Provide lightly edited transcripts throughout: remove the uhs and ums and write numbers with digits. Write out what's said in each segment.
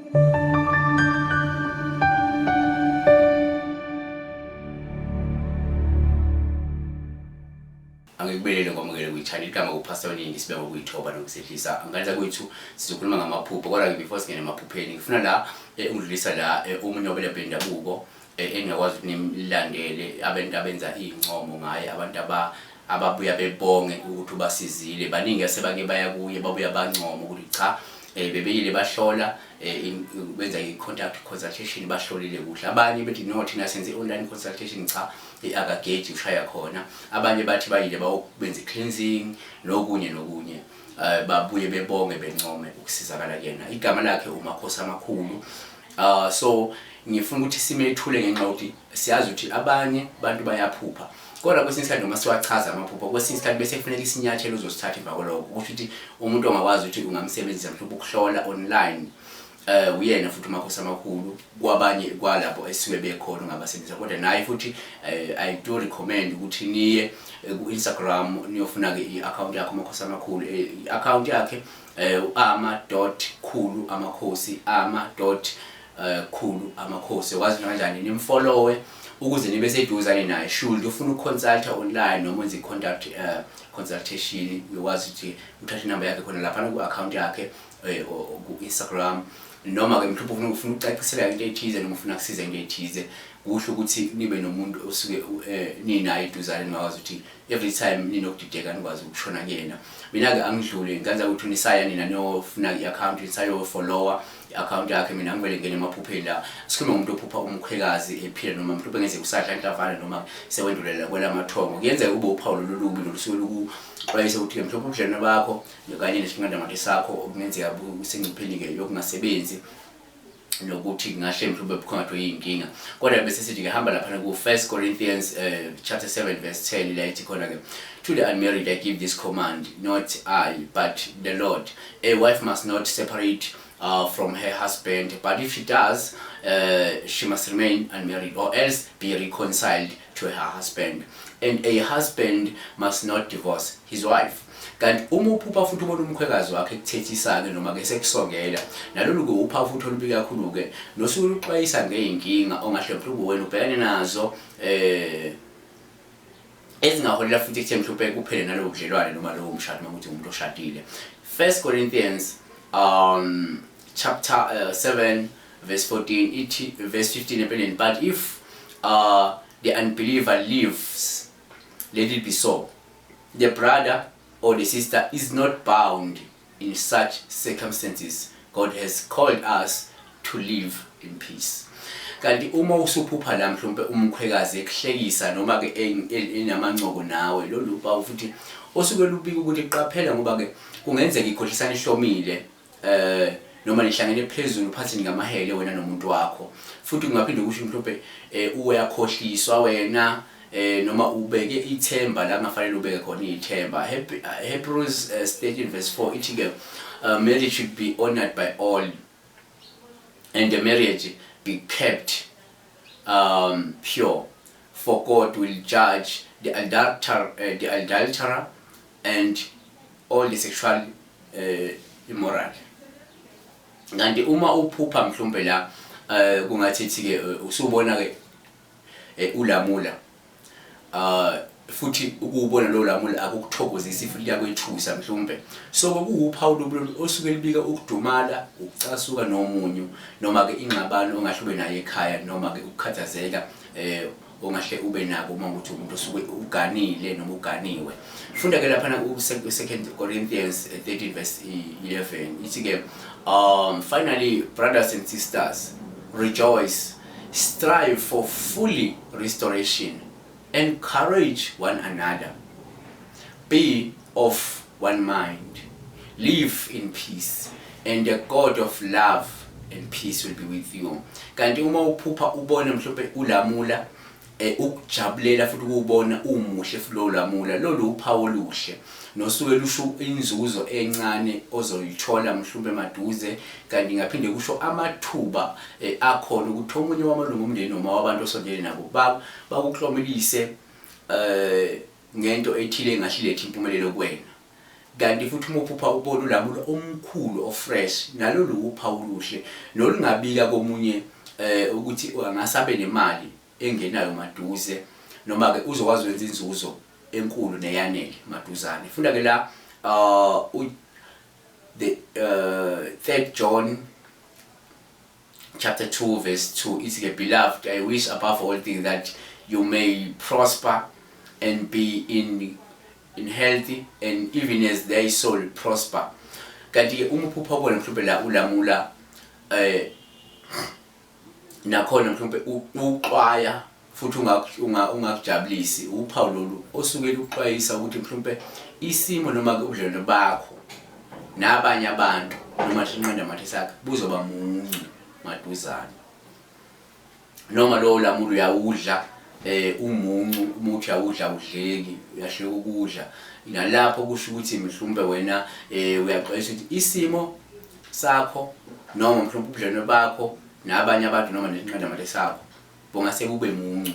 Angikubelele kwamukele kwi-channel igama kuPastor Ningi sibe ngokuyithoba nokuzehlisa. Nganza kwethu sizokhuluma ngamaphupho kodwa ke before singene emaphupheni ngifuna la ungidlulisa la omunye wabelaphi bendabuko engingakwazi ukuthi nimlandele abantu abenza iy'ncomo ngaye abantu aba ababuya bebonge ukuthi ubasizile baningi asebake baya kuye babuya bancoma ukuthi cha bebeyile bahlola benza i-contact consultation bahlolile kuhle abanye bethi no thina senze i-online consultation cha akageji ushaya khona abanye bathi bayile bayobenza i-cleansing nokunye nokunye babuye bebonge bencome ukusizakala kuyena igama lakhe umakhosi amakhulu. So ngifuna ukuthi simethule ngenxa yokuthi siyazi ukuthi abanye abantu bayaphupha kodwa kwesinye isikhathi noma siwachaza amaphupho kwesinye isikhathi bese kufuneka isinyathelo uzosithatha emva kwalokho kusho ukuthi umuntu ongakwazi ukuthi ungamsebenzisa mhlawumbe ukuhlola online uyena futhi umakhosi amakhulu kwabanye kwalapho esuke bekhona ungabasebenzisa kodwa naye futhi I do recommend ukuthi niye ku-Instagram niyofuna-ke i-account yakhe umakhosi amakhulu i-account yakhe ama dot khulu amakhosi ama dot khulu amakhosi ukwazi kanjani nimfollowe ukuze nibe seduzane naye should ufuna ukuconsulta online noma wenze i-contact consultation uyokwazi ukuthi uthathe inamba yakhe khona laphana ku-account yakhe ku-Instagram noma-ke mhlawumbe ufuna ufuna ukucacisela into ethize noma ufuna kusiza into ethize kuhle ukuthi nibe nomuntu osuke ninaye eduzane ningakwazi ukuthi every time ninokudideka nikwazi ukushona kuyena. Mina-ke angidlule ngenza ukuthi nisaya nina niyofuna i-account nisayofollowa i-account yakhe mina ngivele ngingene emaphupheni la. Sikhulume ngomuntu ophupha umkhwekazi ephila noma mhlawumbe ngeze kusadla inhlavana noma sewendulela kwelamathongo. Kuyenzeka kube uphawu lolu olubi lolu suke lukuxwayisa ukuthi-ke mhlawumbe ubudlelwane bakho kanye nesinqandamathe sakho okungenzeka busengcupheni-ke yokungasebenzi nokuthi kungahle mhlawumbe bukhongathwe yinkinga kodwa bese sithi ke hamba laphana ku 1 Corinthians chapter 7 verse 10 la ithi khona ke to the unmarried I give this command not I but the Lord a wife must not separate from her husband but if she does she must remain unmarried or else be reconciled to her husband and a husband must not divorce his wife. Kanti uma uphupha futhi ubona umkhwekazi wakho ekuthethisa-ke noma-ke esekusongela, nalolu-ke wuphawu futhi olubi kakhulu-ke nosuke luxwayisa ngey'nkinga ongahle mhlawumbe wena ubhekane nazo eh ezingaholela futhi ekutheni mhlawumbe kuphele nalowo budlelwane noma lowo mshado uma kuthi umuntu oshadile. First Corinthians chapter 7 verse 14 ithi verse 15 empeleni but if the unbeliever lives let it be so the brother or the sister is not bound in such circumstances God has called us to live in peace kanti uma usuphupha la mhlawumbe umkhwekazi ekuhlekisa noma ke enamancoko nawe lolu pawu futhi osuke lubika ukuthi qaphela ngoba ke kungenzeka ikhohlisana ihlomile eh noma nihlangene phezulu phansi ningamahele wena nomuntu wakho futhi kungaphinde kusho mhlawumbe uyakhohliswa wena noma ubeke ithemba la kungafanele ubeke khona ithemba. Hebrews 13 verse 4 ithi ke marriage should be honored by all and the marriage be kept pure for God will judge the adulterer, the adulterer and all the sexual immoral. Kanti uma uphupha mhlawumbe la kungathi ke usubona ke ulamula futhi ukuwubona lowo lamula akukuthokozisi futhi liyakwethusa mhlawumbe so kwakuwuphawu lolu osuke libika ukudumala ukucasuka nomunyu noma ke ingxabano ongahle ube nayo ekhaya noma ke ukukhathazeka ongahle ube nako uma ukuthi umuntu osuke uganile noma uganiwe. Funda ke laphana ku 2 Corinthians 13 verse 11 ithi ke finally brothers and sisters rejoice strive for fully restoration encourage one another be of one mind live in peace and the God of love and peace will be with you. Kanti uma uphupha ubona mhlawumbe ulamula ukujabulela futhi ukuwubona umuhle futhi lowo lamula lolu uphawu oluhle nosuke lusho inzuzo encane ozoyithola mhlawumbe maduze kanti ngaphinde kusho amathuba akhona ukuthi omunye wamalungu omndeni noma wabantu osondelene nabo bakuklomelise ngento ethile engahle ilethe impumelelo kuwena. Kanti futhi uma uphupha ubona ulamula omkhulu ofresh, nalolu uphawu oluhle nolungabika komunye ukuthi angasabe nemali engenayo maduze, noma ke uzokwazi ukwenza inzuzo enkulu neyanele maduzane. Funda ke la the 3 John chapter 2 verse 2, ithi ke, "Beloved, I wish above all things that you may prosper and be in healthy, and even as thy soul prosper." Kanti ke uma uphupha ubona mhlawumbe la ulamula, nakhona mhlawumbe uxwaya futhi ungakujabulisi, uphawu lolu osuke luxwayisa ukuthi mhlawumbe isimo noma ke ubudlelwano bakho nabanye abantu noma inqanda mathe sakhe buzoba muncu maduzane, noma lowo lamula uyawudla umuncu, umuthi uyawudla, udleki, uyahleka ukudla. Nalapho kusho ukuthi mhlawumbe wena uyaxwayisa ukuthi isimo sakho noma mhlawumbe ubudlelwano bakho nabanye abantu noma nesinqanda mathe sakho bungase bube muncu,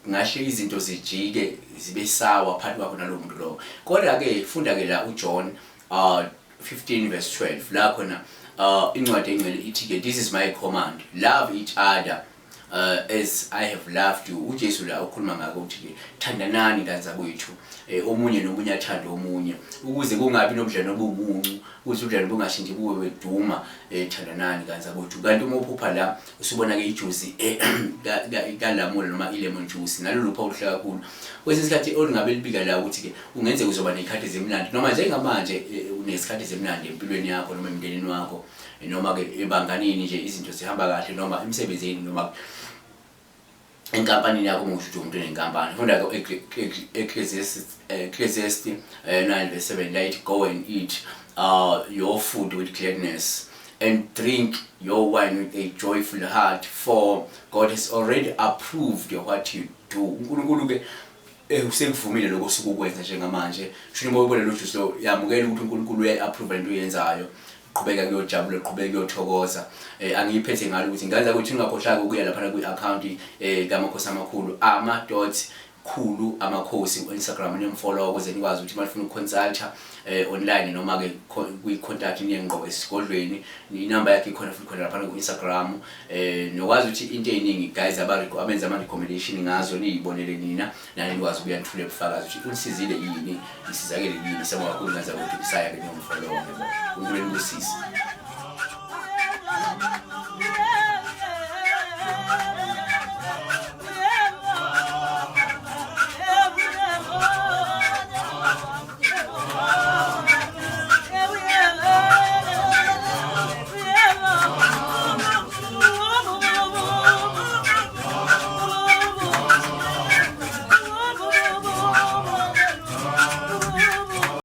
kungahle izinto zijike zibe sawa phakathi kwakho nalowo muntu lowo. Kodwa-ke funda-ke la uJohn 15 verse 12, la khona incwadi engcwele ithi-ke, "This is my command: love each other as I have loved you." UJesu la ukhuluma ngako ukuthi-ke thandanani kanzakwethu, omunye nomunye athande omunye, ukuze kungabi nobudlelwano obumuncu, ukuze ubudlelwano bungashintshi bube beduma. Thandanani kanzakwethu. Kanti uma uphupha la usubona-ke ijusi kalamula noma i-lemon juice, nalolu phawu oluhle kakhulu kwesinye isikhathi olungabe libika la ukuthi-ke kungenzeka uzoba ney'khathi ezimnandi, noma njengamanje unesikhathi ezimnandi empilweni yakho noma emndenini wakho noma-ke ebanganini nje, izinto zihamba kahle, noma emsebenzini noma enkampanini yakho, uma usho ukuthi umuntu onenkampani. Funda-ke Ecclesiastes 9 verse 7, la ithi, "Go and eat your food with gladness and drink your wine with a joyful heart, for God has already approved what you do." UNkulunkulu-ke usekuvumile lokho osuke ukwenza njengamanje. Sho uma ubona lo juice lo, yamukela ukuthi uNkulunkulu uyayi-approve lento oyenzayo, qhubeka kuyojabula, qhubeka kuyothokoza. Angiyiphethe ngalo ukuthi ngenza ukuthi ungakhohlwa ukuya lapha kwi-account kaMakhosi Amakhulu, ama dot khulu amakhosi ku-Instagram, nimfollow ukuze nikwazi ukuthi uma nifuna ukuconsulta online noma ke kwi-contact niye ngqo esigodlweni. Inamba yakhe ikhona futhi khona lapha ku-Instagram, nokwazi ukuthi into ey'ningi guys abenza ama-recommendation ngazo niyibonele nina, nani nikwazi ukuya nithule ubufakazi ukuthi unisizile yini, nisizakele yini. Siyabonga kakhulu, ngaza ukuthi isaya-ke niyomfollowa. Ngiyabonga, uNkulunkulu nibusise.